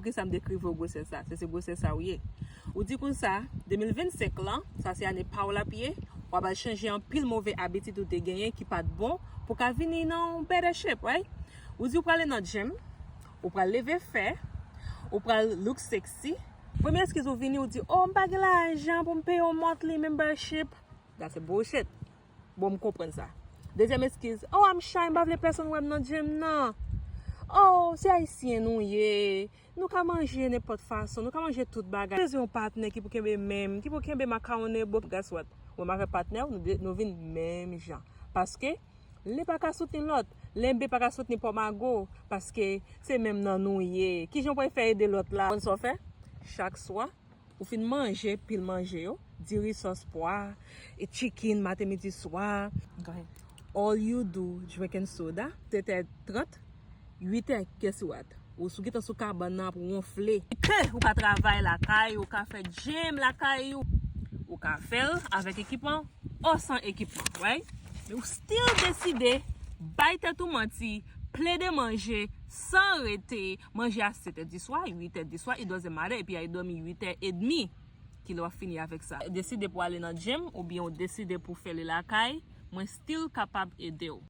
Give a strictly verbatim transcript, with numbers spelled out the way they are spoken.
Poukisa m dekrive w gwosès sa? Se se gwosès sa ou ye. Ou di konsa, de mil vennsenk lan, sa se ane pa w l ap ye, w ap al chanje anpil move abitid ou te genyen ki pa t bon pou ka vini nan yon better shape, right? Ou di w prale nan gym, ou pral leve fè, ou pral look sexy. Premye eskiz ou vini, ou di, "Oh, m pa gen lajan pou m peye yon monthly membership." That's a bullshit. Bon, m konprann sa. Dezyèm eskiz, "Oh, I'm shy, m pa vle pèsonn wè m nan gym nan." Oh, se ayisyen nou ye. Nou ka manje nenpòt fason, nou ka manje tout bagay. Bezwen yon patnè ki pou kenbe men m, ki pou kenbe m accountable. Guess what? Ou menm avèk patnè w, nou, de- nou vin menm jan. Paske, li pa ka soutni lòt, Len B pa ka soutni Pòmago, paske se menm nan nou ye. Kijan w pral fè ede lòt la? Konn sa w fè? Chak swa, ou fin manje pil manje yo, diri sòs pwa, e chicken maten, midi, swa. Go ahead. All you do, drinking soda, sèt è trant, uit è, guess what? Ou sou gentan sou kabann nan ap wonfle. Ke ou ka travay lakay, ou ka fè gym lakay ou, ou ka fè l avèk ekipman, o san ekipman, right? Men ou still deside bay tèt ou manti, plede manje san rete, manje a sèt è di swa, uit è di swa, it doesn't matter, epi al dòmi uit è edmi. Ki lè w ap fini avèk sa? Deside pou ale nan gym oubyen ou deside pou fè li lakay, mwen still kapab ede w.